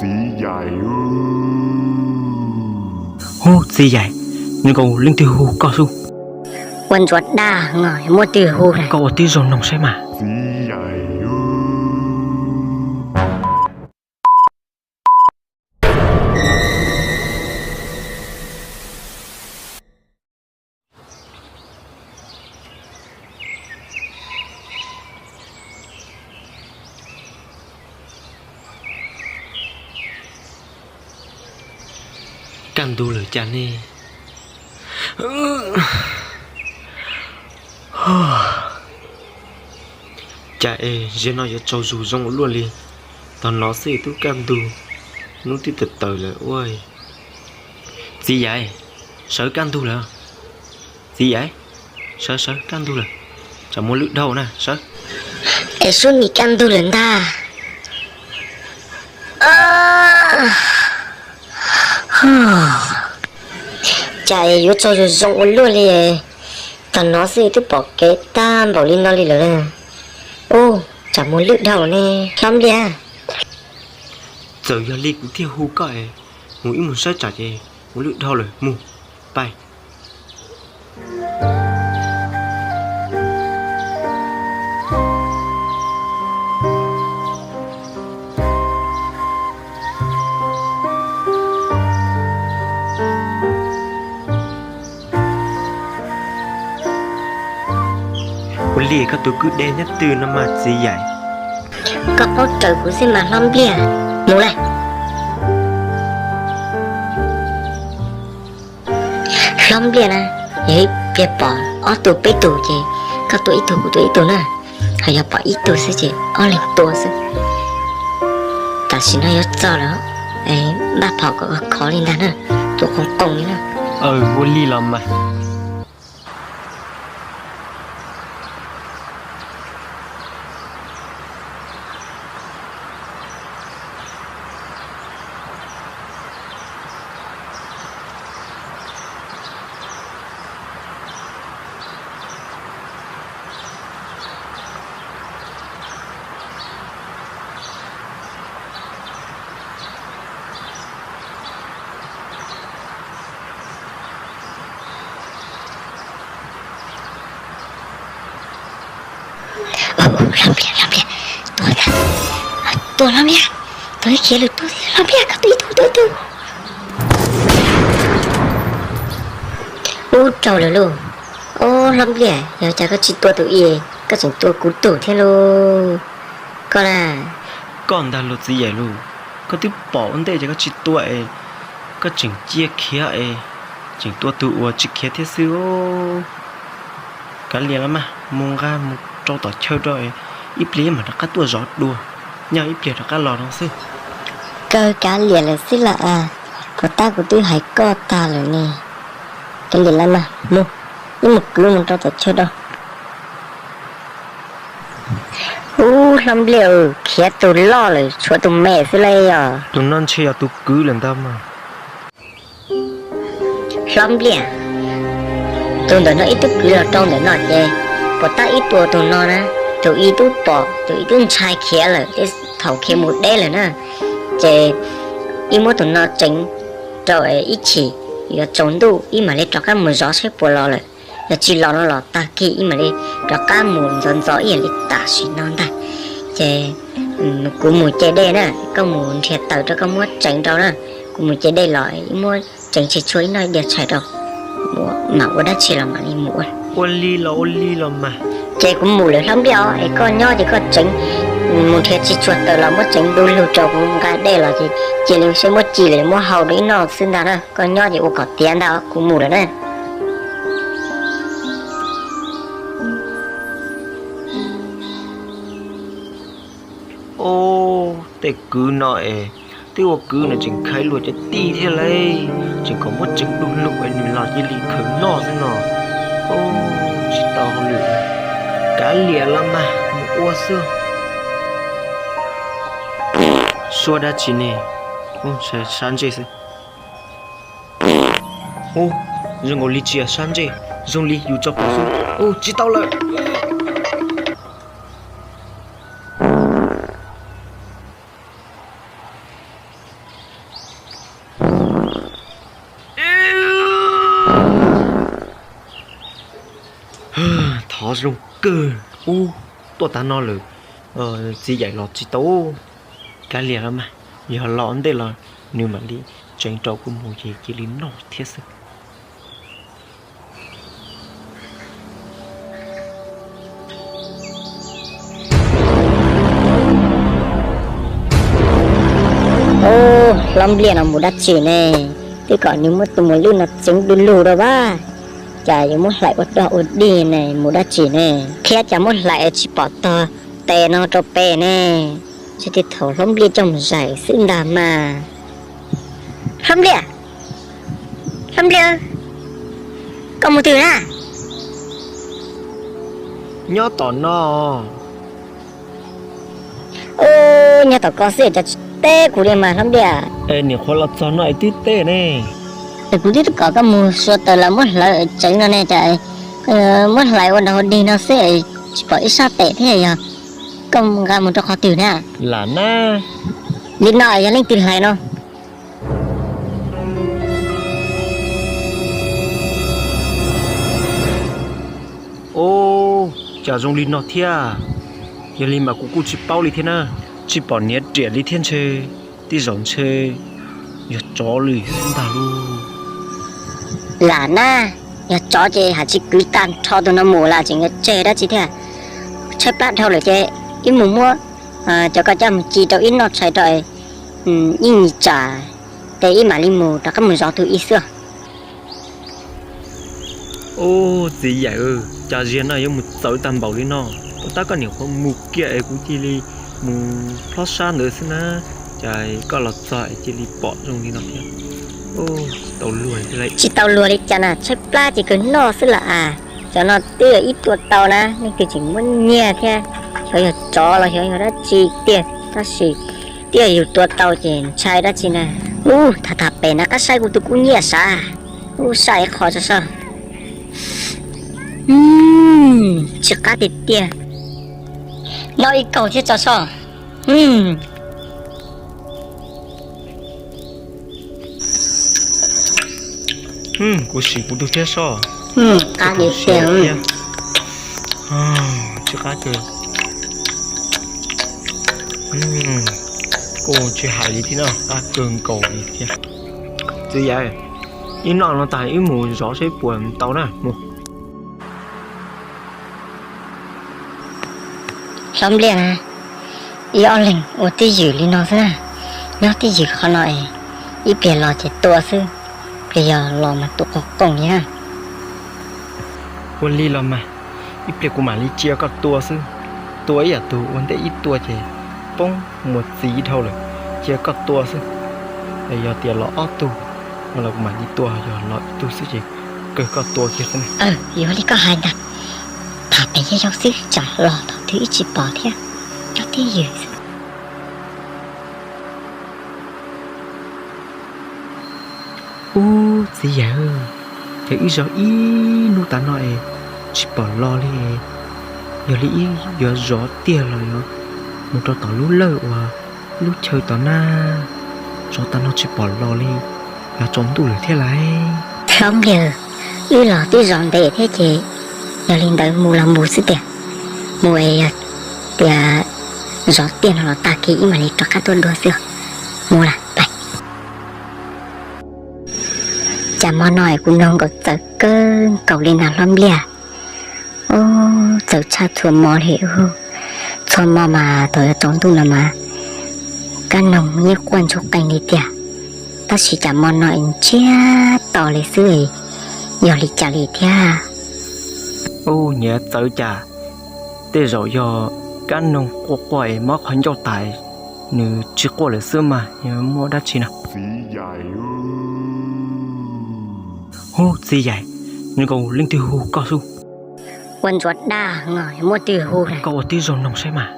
Txiv Yais. Hu, Txiv Yais, nyob nkaus leej twg hu koj xwb. Ua ntsuav dag, muaj twg hu, koj ua tib zoo noog saib mas. Txiv Yais. Kaj ntug lawm cas ne? Cas es ziag no yuav tsaug zug zoo ua luaj li. Tog nov xwb twb kaj ntug, hnub twb tawm tawm lawm ua. Txiv Yais, sawv kaj ntug lawm. Txiv Yais, sawv sawv kaj ntug lawm, tsam muaj lwj dhau na, sawv. Es sub nim kaj ntug lawm ntag. Cas es yuav tsaug zug zoo ua luaj li. Tog nov xwb twb pom kev tag npaum li no li lawm. Ub, tsam muaj lwj dhau ne, Hlob Npliaj. Txawm yog li kuv thiaj hu koj es mus ib mus saib tsam ces muaj lwj dhau lawm, mus, pais. Ua li koj tus kwv dej nyob twg no mas Txiv Yais? Koj paub raws kuv xwb mas Hlob Npliaj. Mus lawm. Hlob Npliaj na, yog ib pliag pom ob tug peb tug ces koj tua ib tug kuv tua ib tug na, ho yog pom ib tug xwb ces ob leeg tua xwb. Tam sim no yuav txog lawm, npaj phom kom khov li ntag na, tua qoos qoos li na. Ua li los mas. Hlob Npliaj, Hlob Npliaj, tua ntag, tua Hlob Npliaj, tua khiav lawm, tua Hlob Npliaj, koj tua ib tug, tua ib tug. Ub, raug lawm lauj. Ob, Hlob Npliaj, yog cas koj tsis tua tus i, koj tseem tua kuv tug thiab lauj? Koj na. Koj ntag lauj Txiv Yais lauj, koj twb pom ua ntej ces koj tsis tua es koj tseem cia khiav es tseem tua tus uas tsis khiav thiab xwb. Kav liam los mas, mus nqa mus rau tom chaw rau, ib pliag mam rov qab tuaj zov dua, nyob ib pliag rov qab los no xwb. Kawg kav liam lawm xwb los as, puas tab kuv twb hais koj tag lawm ne. Kav liam los mas, mus, wb mus kwv mus rau tom chaw rau. Ub, Hlob Npliaj, khiav tus loj lawm tshuav tus me xwb lauj. Tus no ntshe yog tus kwv lawm ntag mas. Hlob Npliaj, tus ntawm no ib twb kwv los rau ntawm no ces puas tab ib tua tus no na, tus i twb pom, tus i twb ntshai khiav lawm, thaum khiav mus deb lawm na. Ces ib muab tus no tseev rau ib chim, yuav tsaus ntuj ib mam li rov qab mus zov saib puas los lawm. Yog tsis los no los tag kis ib mam li rov qab mus ntxov ntxov ib yam li tam sim no ntag. Ces kuv mus ce dej na, koj mus nrhiav taws rau koj muab tseev rau na. Kuv mus ce dej los ib muab tseev tsis tshua ib noj ib diav tshais rau, mam ua dab tsi los mam li mus ua. Ua li los ua li los mas. Ces kuv mus lawm Hlob Npliaj, es koj nyob ces koj tseev, mus nrhiav tsis tshua taws los muab tseev du lug rau kuv nqa dej los ces cia li seb muab ci lawm muab hau rau ib noj xwb ntag na. Koj nyob ces ua kom tiav ntag, kuv mus lawm na. Ob, tej kwv no es twb ua kwv no tseem khaiv luag cov tij thiab lauj, tseem kom muab tseev du lug es nws los cia li khaws noj xwb no. Ob, tsis tau hauj lwm, kav liam los mas mus ua xwb. Suab dab tsi ne? Sab ntsej xwb. Ub, zoo nkaus li tsis yog sab ntsej, zoo li yus tso pum xwb. Ub, tsis tau lawm. Zoo kawg, ub, tuaj tav no lawm, txiv yaim los tsis tau. Kav liam los mas, yog los ntej los nws mam li tseev rau kuv mus ces cia li noj thiab xwb. Ub, hlob Npliaj no mus dab tsi ne? Twb kom nws muab tus muas lwj no txeev du lug rau vaj, cas yuav muab hlais ua dog ua dig ne, mus dab tsi ne? Thiab cas muab hlais tsis pom tog tes no rau pem ne? Ntshe thaum hlob Npliaj coj mus zais xwb ntag mas. Hlob Npliaj, hlob Npliaj, koj mus twg na? Nyob tom no. Ub, nyob tom koj xwb cas tsis teb kuv li mas hlob Npliaj. Es nim qhuav los txog no es twb teb ne. Es kuv twb kom koj mus suav taws los muab hlawv tseev no ne, cas muab hlais ua dog ua dig no xwb es tsis pom ib sab pem thiab, yog koj nqa mus rau qhov twg na? Lam na. Li no yog leej twg hlais no? Ub, cas zoo li no thiab. Yog li mas kuv kuj tsis paub li thiab na. Tsis pom niag riam li thiab ntshe, tej zaum ntshe yog tsov li xwb ntag lauj. Lam na, yog tsov ces hais tsis kwv tag nrho tus no mus los tseem yuav tseg dab tsi thiab. Tshaib plab dhau lawm ces ib mus muab cov ko coj mus ci rau ib noj tshais rau ib nyuag tsam, ces ib mam li mus rov qab mus zov tus ib xwb. Ub, txiv yaim, cas ziag no yuav mus txawv tag npaum li no. Tab koj niam qhuav mus kiag es kuv cia li mus plob sab ntawd xwb na, cas koj los txog es cia li pom zoo li no thiab. Tsis tau luag li cas na, tshaib plab ces kawg noj xwb los as. Cov no twb yog ib tua tau na, leej twg tseem muab nyiag thiab, xyov yog tsov los xyov yog dab tsi tiag, tab sis twb yog yus tua tau ces ntshai dab tsi na. Ub, tham tham pem no qab saib kuv tus kub nyiaj sav. Ub, saib ib qho tso soj. Tsis qab tiag tiag. Noj ib kaug thiab tso soj. Kuv sim kuv tus thiab soj. Qab tiag tiag. Tsis qab kawg. Kuj tsis hais li thiab no, qab kawg nkaus li thiab. Txiv yaim, ib noj no tag ib mus zov seb puas tau na mus. Hlob Npliaj na, ib ob leeg ua twj ywm li no xwb na, nyob twj ywm qhov no es ib pliag los ces tua xwb, pliag yog los mas tua qoom qoom li na. Ua li los mas, ib pliag kuv mam li cia koj tua xwb. Tua ib yam tug ua ntej ib tua ces poob muas txiv dhau lawm, cia koj tua xwb. Yog tias los ob tug no los kuv mam li tua, yog los ib tug xwb ces kawg koj tua kiag xwb na. Yuav li koj hais ntag, tham pem yog yau xwb tsam los thaum twg ib tsis pom thiab, nyob twj ywm xwb. Ub, txiv yaim, ces wb zov ib hnub tas no es tsis pom los li. Yog li wb yuav zov tiag los yuav mus rau tom lub lawj uas lub chaw tom na, zov tas no tsis pom los li, yuav tsaus ntuj lawm thiab lauj. Hlob Npliaj, wb los twb zov ntev thiab ces yog li ntawd mus los mus xwb tiag. Mus es yog tias zov tiag no los tag kis wb mam li rov qab tuaj dua xwb. Mus lawm, pais. Cas hmo no es kuv noog nkaus txawv kawg nkaus li ntag hlob Npliaj. Ub, txawv tshaj txhua hmo li ub. Txhua hmo mas thaum yuav tsaus ntuj no mas kab noog yeej quaj ntsuag qees li tiag, tab sis cas hmo no es ntsiag to li xwb, yog li cas li thiab? Ub, nyias txawv cas, tej zaum yog kab noog quaj quaj es mob qhov ncauj tas, nws tsis quaj lawm xwb mas, yog muaj dab tsi no. Hub, txiv yaim, nws nkaus leej twg hu koj xwb? Ua ntsuav dag, muaj twg hu na? Koj ua tib zoo noog saib mas.